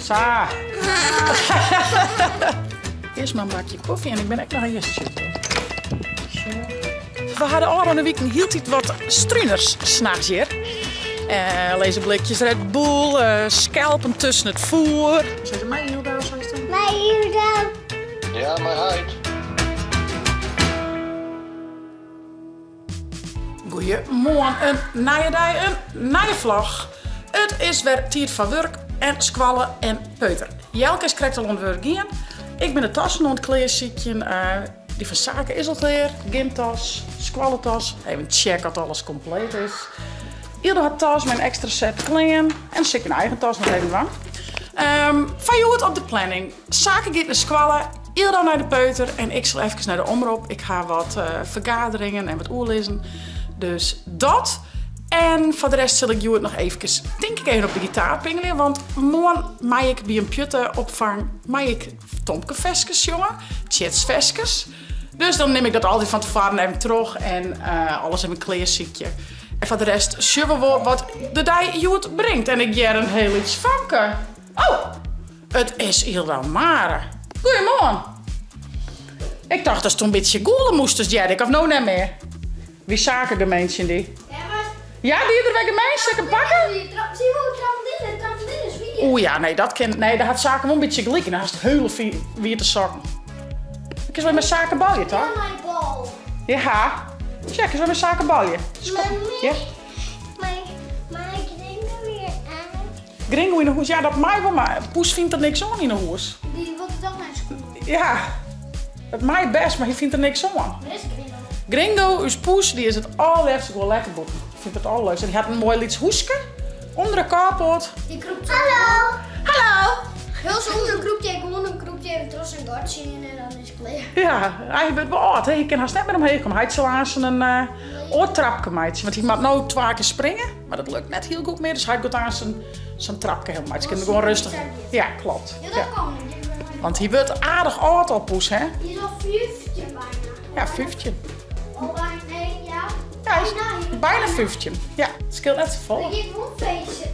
Sa. Earst mar in bakje kofje en ik bin ek noch earst. We ha de ôfrûne wiken hieltyd wat struners nachts hjir. Lizze blikjes Red Bull, skelpen tusken it foer. Sei se mei Hilda, seist dan? Mei Hilda. Ja, mei heit. Goeiemoarn, in nije dei, in nije vlog. It is wer tiid foar wurk en skoalle en peuter. Jelke is krekt al oan it wurk gien. Ik bin de tassen oan it klearsykjen. Dy fan Sake is al klear. Gymtas, skoalletas. Even check oft alles kompleet is. Yldo hat tas mei in ekstra set klean. En sil ik myn eigen tas noch even dwaan. Foar hjoed op de planning. Sake giet nei skoalle, Yldo nei de peuter en ik sil efkes nei de omrop. Ik ha wat fergaderingen en wat oerlizzen. Dus dat. En foar de rest sil ik hjoed noch eefkes, tink ik, even op de gitaar pingelje. Want moarn mei ik by in pjutte-opfang mei ik Tomke-ferskes sjonge, Tsjits-ferskes. Dus dan nim ik dat altyd fan tefoaren even troch en alles even klearsykje. En foar de rest sjogge we wol wat de dei hjoed bringt. En ik hear in hiel lyts famke. Oh, it is Yldo Mare. Goeiemoarn. Ik tocht datst in bytsje gûle moastest, hearde ik, of no net mear? Wie Sake gemeen tsjin dy? Ja, die er wer gemeen? Sil ik him pakken? Oeh ja, nee, dat kin. Nee, dêr hat Sake wol in bytsje gelyk yn. Dan hast hiele wiete sokken. Dan kinst wer mei Sake balje, toch? Ja. Tsja, kinst wer mei Sake balje. Ja. Gringo yn 'e hûs, ja dat mei wol, mar Poes fynt der niks oan yn 'e hûs. Dy wol toch nei skoalle? Ja, dat mei bêst, mar hy fynt der niks oan. Wêr is Gringo? Gringo, ús poes, dy is it allerleafste gewoan lekker bûten. Fynt it allerleukste. En hy hat in moai lyts hûske ûnder de carport. Dy krûpt Hallo! Hallo! Hiel soms dan krûpt hy gewoan, dan krûpt hy even troch syn gatsje hinne en dan is it klear. Ja, hy wurdt wol âld, hè. Hy kin hast net mear omheech komme. Heit sil aanst in oar trapke meitsje, want hy moat no twa kear springe. Mar dat lukt net hiel goed mear, dus hy giet aanst sa'n trapke helemaal meitsje. Kin er gewoan rêstich. Ja, klopt. Ja, dat kan. Want hy wurdt aardich âld al, poes, hè? Hy is al 15 bijna. Ja, 15. Al bijna, nee, ja. Ja, hy is bijna 15. Ja, it skeelt net safolle. Ik gean wol feestje.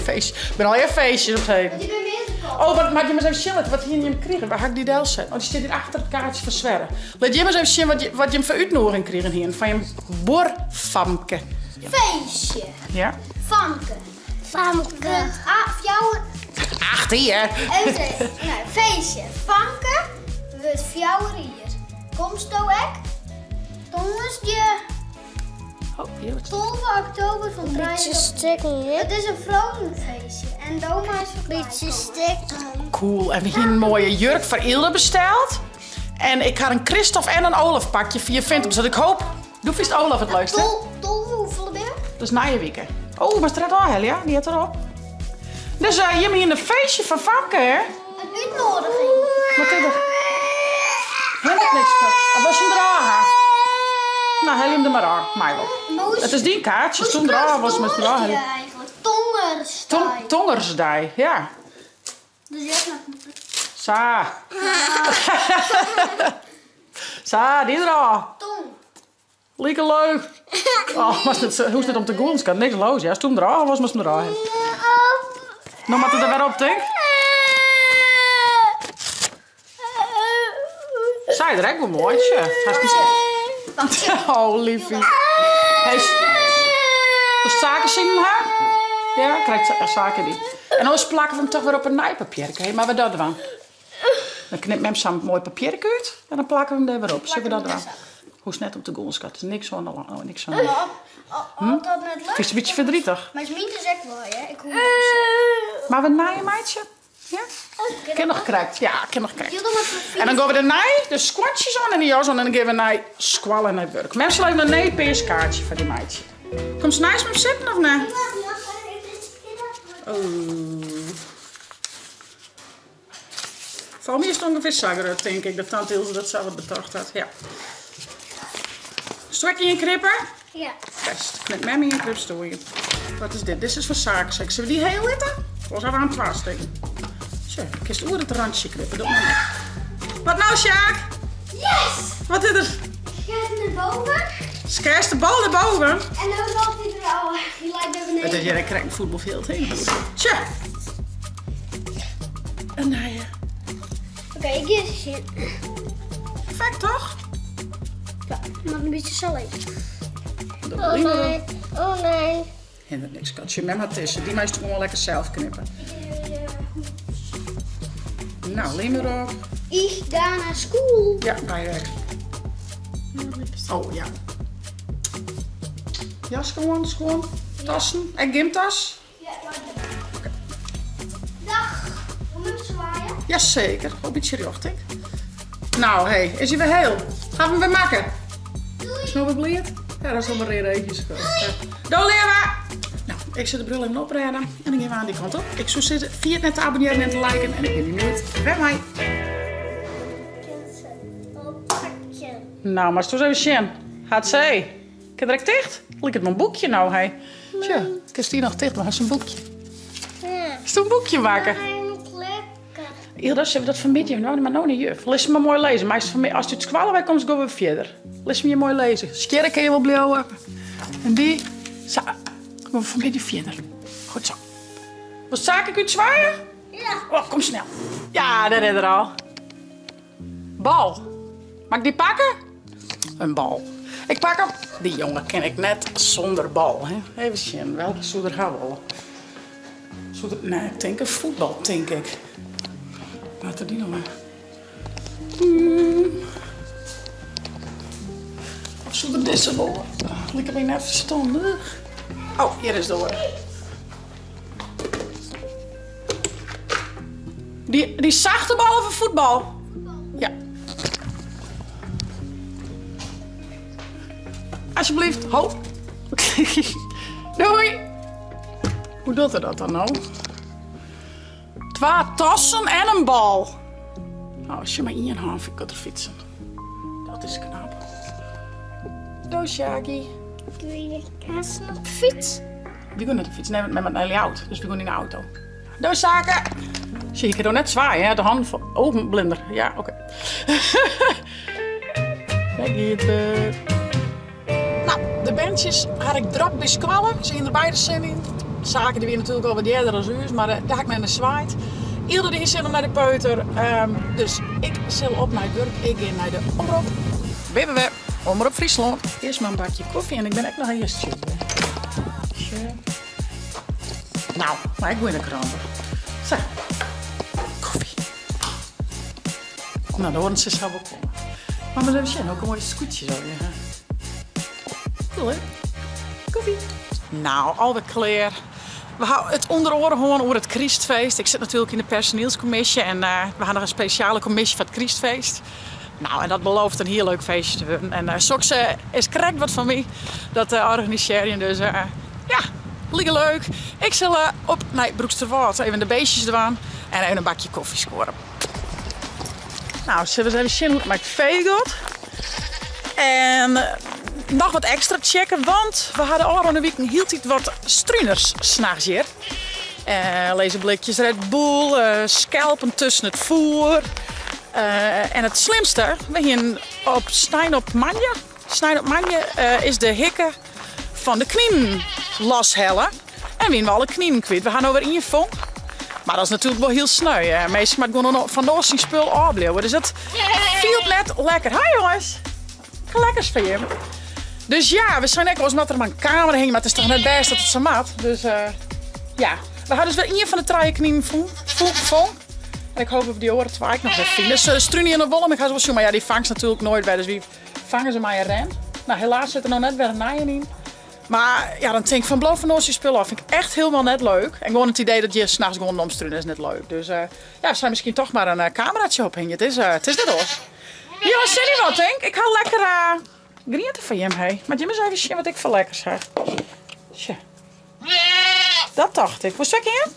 Feestje. Ik bin allegear feestjes op 't heden. Je bent mear te Oh, wat, moat jim ris even sjen litte, wat hiene jim krigen? Waar ha ik dy delset? Oh, dy stiet hjir achter it kaartsje fan Sverre. Lit jim ris even sjen wat jim foar útnoeging krigen hiene fan jim buorfamke. Feestje. Ja. Famke. Famke. Wurdt fjouwer. 8 jier. Even, nee, feestje. Famke wurdt 4 jier. Komsto ek? Tongersdei. Oh, hier wat. 12 oktober fan 3 Bytsje stikken, hè? It is in Froonfeestje en do meist foarby Bytsje komme. stikken. Cool. En we hiene in moaie jurk foar Ylde besteld. En ik ha in Kristoff en in Olaf pakje fia Vinted. Dus ik hoop... Do fynst Olaf it leukste? 12 hoefolle binne? Dat is nije wike. Oh, moatst der net ôfhelje, ja? Dy hat erop. Dus jim hiene in feestje fan Famke, hè? In útnoadiging. Wat is der? Hendrik niks kat. Of wolst him derôf ha? No, helje him der mar ôf. Mei wol. It is dyn kaartsje. Ast him derôf wolst, moatst derôf helje. Tongersdei. Tongersdei, ja. Dus je hebt nog... Sa. Sa, dy derôf. Tong. Like leuk. Oh, moatst net, hoechst net om te gûlen, skat. Niks los. Ja, ast him derôf wolst, moatst him derôf helje. No moat er der wer op, tink. Sy er ek wol moai, sjoch. Hast Oh, liefie. Hey, wolst Sake sinen ha? Ja, krijt Sake dy. En oars plakke we him toch wer op in nij papierke. Hey, mar we dat dwaan. Dan knipt mem sa'n moai papierke út en dan plakke we him dêr wer op. Sille we dat dwaan? Hoechst net om te gûlen, skat. Der is niks oan de hân. Oh, niks oan de hân. As dat net lukt. Fynst it in bytsje verdrietig? Mar is myn dus ek wol, hè? Ik hoech net per se. Mar we nije meitsje? Ja? Kin noch krekt. Ja, kin noch krekt. En dan gean we dêrnei de skuontsjes oan en de jas oan en dan gean we nei skoalle en nei wurk. Mem sil even in nij pears kaartsje foar dy meitsje. Komst neist mem sitten of net? Oh. Foar my is it ûngefear sa grut, tink ik, dat tante Ilse dat sa wat betocht hat. Ja. Sto ek ien knippe? Ja. Best. Knip mem ien, knipsto ien. Wat is dit? Dit is foar Sake. Sille we dy hiel litte? Oars hawwe we him twa stikken. Sjoch, kinst oer it rantsje knippe. Docht mar net. Wat nou, Sjaak? Yes! Wat is der? Skêst nei boven. Skêst de bal nei boven? En dan loopt hij Oh, die leit wer It is beneden. hjir ek krekt in fuotbalfjild, hè? Tsja! In nije. Oké, ik gean even sjen. Perfekt, toch? Ja, moat in bytsje sa lizze. Oh nee, oh nee. Hindert niks, skatsje. Mem hat dizze. Dy meist gewoan lekker sels knippe. Nou, lym derop. Ik ga naar school. Ja, wy ek. Oh ja. Jas gewoan, skuon, tassen en gymtas? Ja, Dag. Hoe moet ik zwaaien? Jazeker, op bytsje rjochting. Nou, hey, is hy wer hiel? Ha we him wer makke? Doei. Is no wer bliid? Ja, dat is al mar reade eachjes. Do Lewa! Nou, ik sil de bril even oprêde en dan gean we oan dy kant op. Ik soe sizze, ferjit net te abonnearjen en te liken en ik bin benijd wer mei. Nou, moatst ris even sjen. HC. Kin der ek ticht? Liket my in boekje no, hè. Tsja, kinst dy noch ticht dwaan? Hast in boekje. Hast in boekje makke? Ylda, sille we dat fanmiddei even dwaan? Mar no nei juf. Lit se mar moai lizze. Meist fan, ast út skoalle wei komst, gean we fierder. Lit se my moai lizze. Skjirre kin je wol bliuwe. En dy. Sa, gean we fanmiddei fierder. Goed sa. Wolst Sake ek útswaaie? Ja. Oh, kom snel. Ja, dêr is er al. Bal. Mag ik dy pakke? In bal. Ik pak him. Dy jonge kin ik net sûnder bal. Hè? Even sjen, welke soe er ha wolle? Soe er, nee, ik tink in fuotbal, tink ik. Wat er dy no mar? Of soe er dizze wolle? Liket my net ferstannich. Oh, hjir is de oare. Dy, dy sachte bal of in fuotbal? Ja. Alsjeblieft, ho. Doei. Hoe docht er dat dan no? Twa tassen en in bal. Nou, as je mar ien hân fyn ik er fytsen. Dat is knap. Doei, Shaggy. Doe je kaarsen op de fiets? Wy gean net de fyts, nee, want mem moat nei Ljouwert, dus wy gean yn de auto. Doei, Sake. Zie ik er net zwaaien, hè? De handen vol. Ogen blinder. Ja, oké. Daar giet het. Nou, de berntsjes ha ik dropt by skoalle. Se hiene der beide sin yn. Sake dy wie natuerlik al wat earder as ús, mar dêr ha ik net nei swaaid. Ylda dy hie sin om nei de peuter. Dus ik sil op nei it wurk. Ik gean nei de omrop. Binne we wer. Omrop Fryslân. Earst mar in bakje kofje en ik bin ek noch earst tsjûke. Nou, mar ik gooi de krante. Sa. Koffie. Nou, de oaren sille sa wol komme. Mar ris even sjen hokker moaie skûtsjes allegear ha. Cool, hè? Koffie. Nou, alwer klear. We ha it ûnder oare hân oer it krystfeest. Ik sit natuerlik yn de personielskommisje en we ha noch in spesjale kommisje foar it krystfeest. Nou, en dat belooft in hiel leuk feestje te wurden. En soks is krekt wat foar my, dat organisearjen. Dus ja, like leuk. Ik sil op nei Broeksterwâld even de beestjes dwaan en even in bakje kofje skoare. Nou, sille we ris even sjen hoe't it mei it fee giet. En noch wat ekstra tsjekke, want we ha de ôfrûne wiken hieltyd wat struners nachts hjir. Lizze blikjes Red Bull, skelpen tusken it foer. En it slimste, we hienen op snein op moandei, snein op moandei is de hikke fan de kninen loshelle. En wienen we alle kninen kwyt. We ha no wer ien fong. Mar dat is natuerlik wol hiel sneu. Minsken moatte gewoan fan de oar syn spul ôfbliuwe. Dus dat fielt net lekker. Hi jonges! Lekkers foar jim. Dus ja, we seinen ek wolris moat der mar in kamera hingje, mar it is toch net bêst dat it sa moat. Dus ja, we ha dus wer ien fan de trije kninen fong. En ik hoop dat we dy oare twa ek noch wer fine. Se strúnje noch wol om, ik ha se wol sjoen, mar ja, dy fangst natuerlik noait wer. Dus wy fange se mei in rem. Nou, helaas sit der no net wer in nijen yn. Mar ja, dan tink ik fan bliuw fan oars je spul ôf. Fyn ik echt hielendal net leuk. En gewoan it idee dat je nachts gewoan omstrune is net leuk. Dus ja, we sille miskien toch mar in kameratsje ophingje. It is, it is net oars. Jonges, sin yn wat, tink. Ik ha lekker griente foar jim, hé. Moat jim ris even sjen wat ik foar lekkers ha. Sjoch. Dat tocht ik. Wolst ek ien?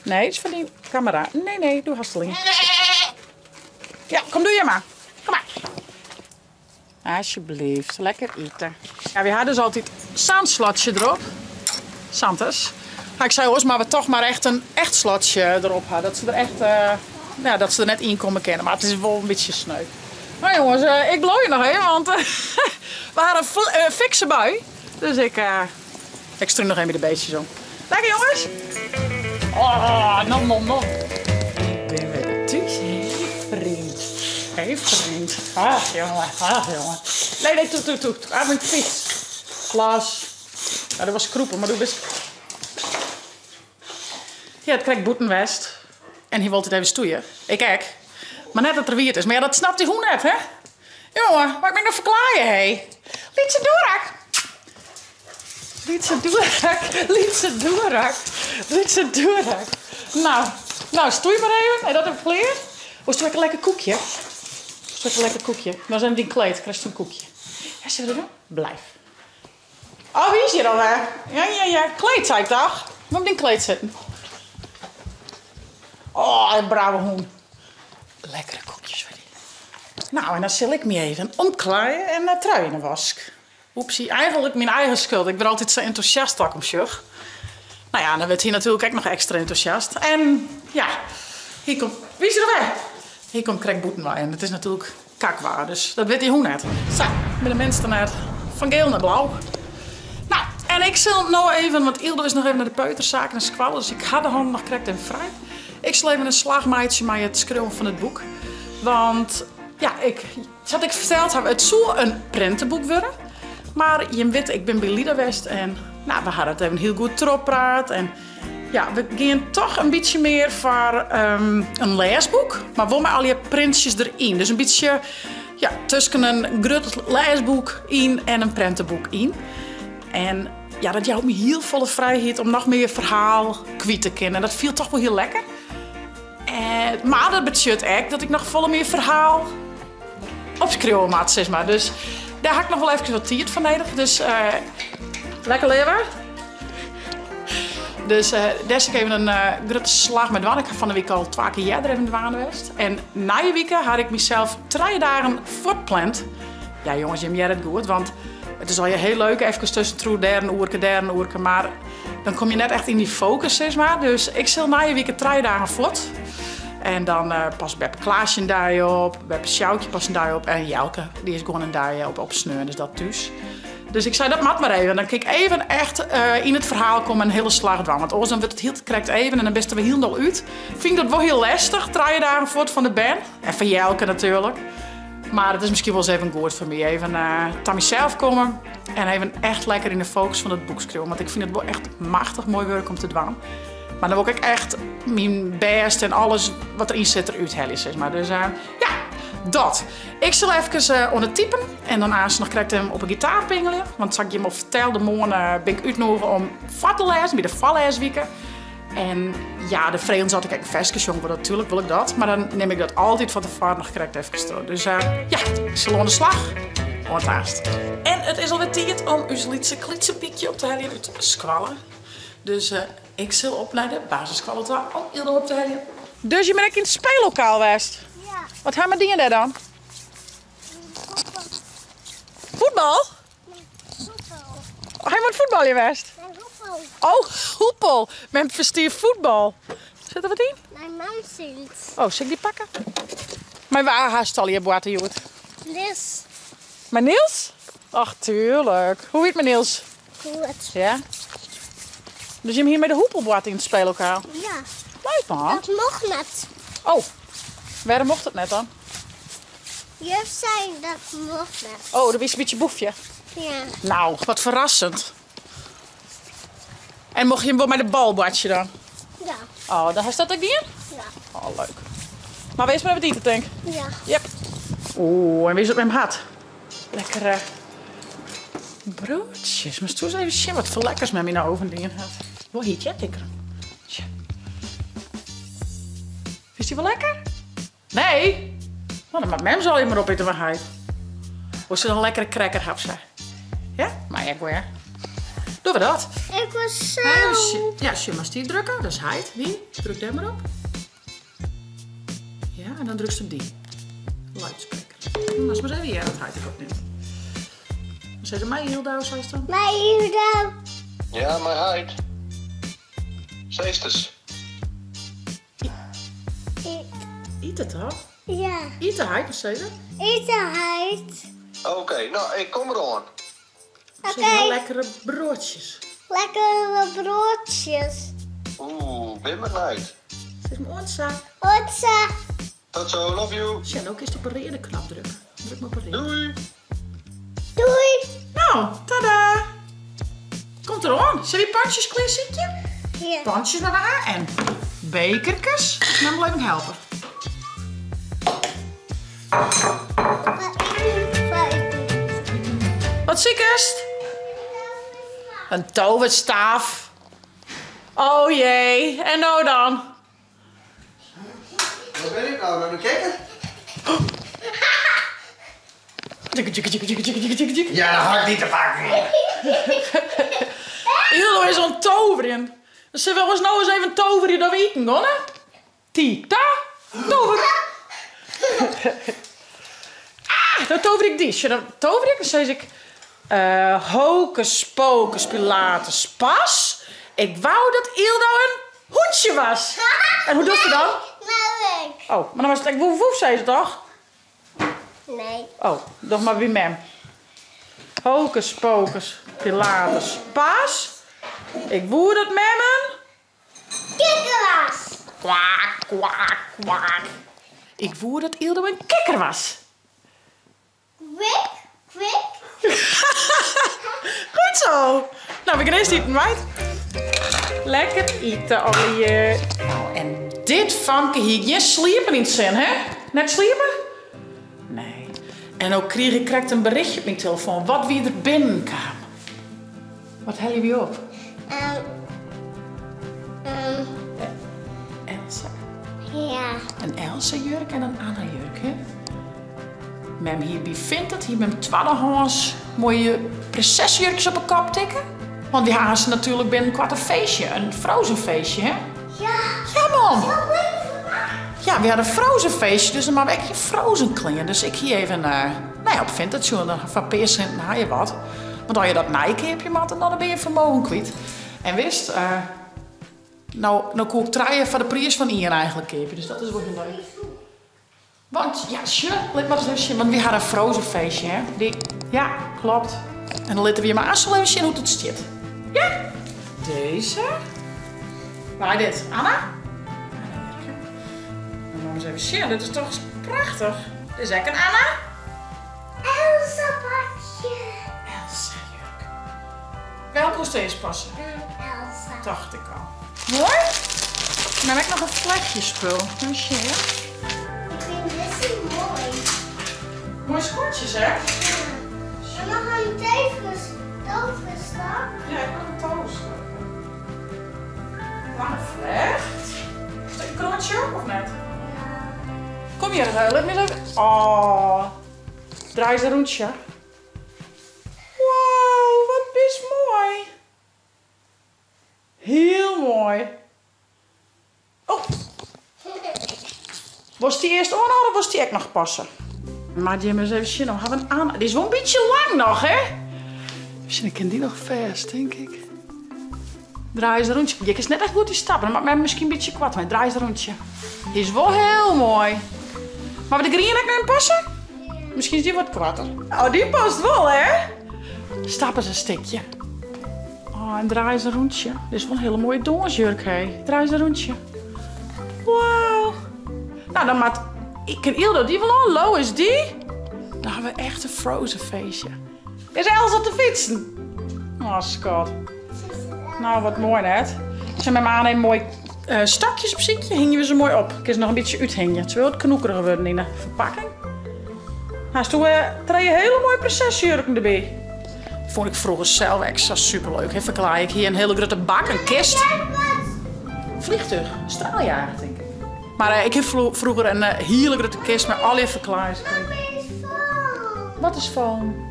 Nee, it is foar dyn kamera. Nee, nee, doe hast al ien. Ja, kom doe jim mar. Kom mar. Alsjeblieft, lekker ite. Ja, wy ha dus altyd sa'n slotsje derop. Santes. Maar ik sei oars, mar we toch mar echt in echt slotsje derop ha. Dat se der echt, ja, dat se der net yn komme kinne. Mar it is wol in bytsje sneu. Nou jonges, ik bliuw hjir noch even, want we ha in fikse bui. Dus ik. Ik strún noch even by de beestjes om. Lekker jongens! Oh, nom nom nom. Ik bin wer thús. Hé vriend. Hé vriend. Ah jongen, ah jongen. Nee, nee, toe, toe, toe. Ah, mijn fiets. Glas. Ja, dat was kroepen, maar doe bist... Ja, it krekt bûten west. En hy wol it even stoeien. Ik ek. Mar net dat er wiet is. Mar ja, dat snapt dy hûn net, hè? Jonge, wat ik my no ferklaaie, hé. Lytse doerak. Lytse doerak, lytse doerak, lytse doerak. Nou, nou, stoei mar even. En dat even klear. Wolst ek in lekker koekje? Wolst ek in lekker koekje? Dan is even dyn kleed, krijst in koekje. Ja, zullen we dat doen? Blijf. Oh, wie is hjir alwer? Ja, ja, ja. Kleed, sei ik toch? Kom op dyn kleed sitten. Oh, in brave hûn. Lekkere koekjes foar dy. Nou, en dan sil ik my even omklaaie en de trui yn 'e wask. Oepsie, eigenlik myn eigen skuld. Ik wurd altyd sa entûsjast as ik him sjoch. Nou ja, dan wurdt hy natuerlik ek noch ekstra entûsjast. En ja, hy komt. Wie is der wer? Hy komt krekt bûten wei en it is natuerlik kakwaar, dus dat wit dy hûn net. Sa, bin de minste net. Fan geel nei blau. Nou, en ik sil no even, want Yldo is noch even nei de peutersaak en de skoalle, dus ik ha de hannen noch krekt even frij. Ik sil even in slach meitsje mei it skriuwen fan it boek. Want ja, ik, sa't ik ferteld haw, it soe in printeboek wurde. Mar jim witte, ik bin by Lida west en nou, we ha it even hiel goed trochpraat. En ja, we gean toch in bytsje mear foar in lêsboek, mar wol mei allegear printsjes deryn. Dus in bytsje ja, tusken in grut lêsboek yn en in prenteboek yn. En ja, dat jout my hiel folle frijheid om noch mear ferhaal kwyt te kinnen. En dat fielt toch wol hiel lekker. En, mar dat betsjut ek dat ik noch folle mear ferhaal opskriuwe moat, sis mar. Dus dêr ha ik noch wol efkes wat tiid foar nedich. Dus uh, lekker leare. Dus uh, dêr sil ik even in uh, grutte slach mei dwaan. Ik ha fan de wike al twa kear earder even dwaande west. En nije wike ha ik mysels trije dagen fuortpland. Ja jonges, jim hearre it goed, want it is allegear hiel leuk efkes tuskentroch dêr in oerke, dêr in oerke, mar dan kom je net echt yn dy fokus, sis mar. Dus ik sil nije wike trije dagen fuort. En dan uh, past beppe Klaasje in dei op, beppe Sjoukje past in dei op en Jelke, dy is gewoan in dei op, op sneon, dus dat thús. Dus ik sei, dat moat mar even. Dan kin ik even echt uh, yn it ferhaal komme en in hiele slach dwaan. Want oars dan wurdt it hieltyd krekt even en dan bist der wer hielendal út. Fyn ik dat wol hiel lestich, trije dagen fuort fan de bern. En fan Jelke natuerlik. Mar it is miskien wol ris even goed foar my. Even uh, ta mysels komme en even echt lekker yn de fokus fan it boek skriuwen. Want ik fyn it wol echt machtich moai wurk om te dwaan. Mar dan wol ik echt myn bêst en alles wat deryn sit derút helje, sis mar. Dus uh, ja, dat. Ik sil efkes uh, oan it typen en dan aanst noch krekt even op 'e gitaar pingelje. Want sa't ik jim al fertelde, moarn uh, bin ik útnoege om foar te lêzen by de foarlêswike. En ja, de fregen se oft ik ek in ferske sjonge wol, natuerlik wol ik dat. Mar dan nim ik dat altyd fan tefoaren noch krekt efkes troch. Dus uh, ja, ik sil oan de slach. Oant aanst. En it is alwer tiid om ús lytse klitsepiekje op te heljen út skoalle. Dus uh, ik sil op nei de basisskoalle ta om Yldo op te heljen. Dus je binne ek yn it speellokaal west? Ja. Wat ha we dien dêr dan? Voetbal. Voetbal? Nee, voetbal. Ha je wat voetbalje west? Nee, hoepel. Oh, hoepel. Men ferstiet voetbal. Sit der wat yn? Mijn mam zit. Oh, sil ik dy pakke? Mei wa hast allegear boarte hjoed? Niels. Mei Niels? Ach, tuurlijk. Hoe wie it mei Niels? Goed. Ja? Dus jim hiene mei de hoepel boarte yn it speellokaal? Ja. Leuk man. Dat mocht net. Oh, wêrom mocht it net dan? Juf sei dat mocht net. Oh, dat wie in bytsje boefje? Ja. Nou, wat ferrassend. En mocht jim wol mei de bal boartsje dan? Ja. Oh, dan hast dat ek dien? Ja. Oh, leuk. Mar wees mar even ite, tink. Ja. Yep. Oeh, en wie is it mem hat? Lekkere broodjes. Moatst ris even sjen wat foar lekkers mem yn de oven dien hat. Wol hyt, hear, tikker. Fynst dy wol lekker? Nee? No, dan moat mem se allegear mar opite mei heit. Wolst in lekkere cracker hawwe sa? Ja? Mei ek wol, ja. Dogge we dat. Ik was zo. Ja, sjoch, moatst dy drukke. Dat is heit. Dy. Druk dêr mar op. Ja, en dan drukst op dy. Luidspreker. Moatst mar ris even hearre wat heit ek opnimt. Dan sizze mei Yldo, seist dan? Mei Yldo. Ja, mei heit. Seistes. Ite toch? Ja. Ite heit, wat sei se? Ite heit. Oké, no, ik kom deroan. Oké. Okay. Lekkere broodjes. Lekkere broodjes. Oeh, bin benijd. Sis mar oant sa. Oant sa. Tot zo, love you. Sjen, no kinst op 'e reade knop drukke. Druk mar op 'e reade. Doei. Doei. No, tada! Komt der oan. Sille wy pantsjes klear sykje? Ja. Pantsjes mar waar en bekerkes. Ik mem wol even helpe. Wat sikest? In toverstaaf. Oh jee, en no dan? Wat ben ik nou, dan een kikker? Ja, dat had ik niet te pakken. Ildo is oan it toverjen. Dan sille we ons no ris even toverje dat we iten gean, hè? Ti, ta, tover. Ah, dan tover ik dy. Sjoch, dan tover ik, dan sis ik... Uh, hocus pocus Pilatus pas. Ik wou dat Ildo in hûntsje was. En hoe dochst it dan? Nou, ik. Oh, mar dan was it ek woef woef, sei se toch? Nee. Oh, doch mar by mem. Hocus pocus Pilatus pas. Ik woe dat mem in. Kikker was. Kwaak, kwaak, kwaak. Ik woe dat Ildo in kikker was. Kwik, kwik. Goed zo. Nou, we gaan eerst iten, right? Lekker iten, allegear. Nou, en dit famke hie gjin sliepen yn 't sin, hè? Net sliepen? Nee. En no krige ik krekt in berichtje op myn telefoan. Wat wie der binnenkaam? Wat helje wy op? Um, um. Elsa. Ja. In Elsa-jurk en in Anna-jurk, hè? Mem hie by Vinted, hie mem twaddehâns moaie prinsessejurkjes op 'e kop tikke. Want wy ha se natuerlik binnenkoart in feestje, in Frozen feestje, hè? Ja. Ja, man! Ja, wy ha in Frozen feestje, dus dan moatte we ek yn Frozen klean. Dus ik hie even, uh, nou ja, op Vinted sjoen, dan foar in pear sinten ha je wat. Want as je dat nijkeapje moatte, dan binne je fermogen kwyt. En wist, uh, no, no koe ik trije foar de priis fan ien eigentlik keapje, dus dat is wol hiel leuk. Want, ja, sjoch, lit mar ris even sjen, want wy ha in Frozen feestje, hè. Dy, ja, klopt. En dan litte we je mar aanst even sjen hoe't it stiet. Ja? Dizze. Waar dit? Anna? Dan moatte we ris even sjen, dit is toch prachtich. Dit is ek in Anna. Elsa pakje. Elsa jurk. Welke moest deze passen? Elsa. Dacht ik al. Mooi. Dan heb ik noch in vlechtjespul. Even sjen. Ik vind deze mooi. Mooie schoentjes, hè? Ja. En nog een toverstok. Ja, ik nog een toverstok. Lange vlecht. Is dat een krontje op of net? Ja. Kom hier, laat me eens even. Oh. Draai eens een rondje. Wow, wat bist mooi. Hiel moai. Oh. Wolst dy earst oanhâlde of wolst dy ek noch passe? Mar jim ris even sjen, no ha we in Anna. Dy is wol in bytsje lang noch, hè? Sjen, ik kin dy noch fêst, tink ik. Draai ris in rûntsje. Hjir kinst net echt goed yn stappe, dan moat mem miskien in bytsje koart mei. Draai ris in rûntsje. Hy is wol hiel moai. Moatte we de griene ek noch even passe? Miskien is dy wat koarter. Oh, dy past wol, hè? Stap ris in stikje. Oh, en draai ris in rûntsje. Dit is wol in hiele moaie dânsjurk, hé. Draai ris in rûntsje. Wow. Nou, dan moat ik en Ildo dy wol oan. Lois dy. Dan ha we echt in Frozen feestje. Is Els op de fytsen? Oh, skat. Nou, wat moai net. Sil mem aanst even moai uh, stokjes opsykje, hingje we se moai op. Kin se noch in bytsje úthingje. It is wol wat knoekerige wurden yn de ferpakking. Hast uh, trije hiele moaie prinsesjurken derby. Fûn ik froeger sels ek sa superleuk. Hè, ferklaaie. Ik hie in hiele grutte bak, in kist. Vliegtuig, straaljager tink ik. Mar uh, ik hie froeger in uh, hiele grutte kist mei allegear ferklaaisels. Wat is fallen?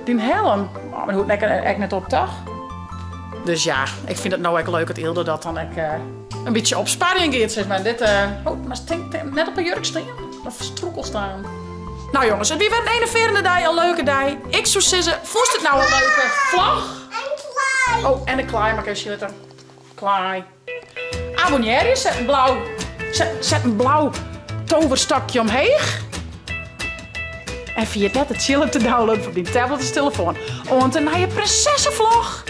Dyn helm? Oh, mar hoecht ek, ek net op, toch? Dus ja, ik fyn it no ek leuk dat Ildo dat dan ek uh, in bytsje opsparjen giet, sis mar. Dit, uh, oh, mar tink net op 'e jurk stean of strûkel stean. Nou jonges, it wie wer in enervearjende dei, in leuke dei. Ik soe sizze, fûnst it no in leuke vlog? En klaai. Oh, en de klaai, mar ik even sjitte. Klaai. Abonnearje, set in blau, set, set in blau toverstokje omheech. En ferjit net de chillen te downloaden op dyn tablet of telefoan. Oant de nije prinsessevlog!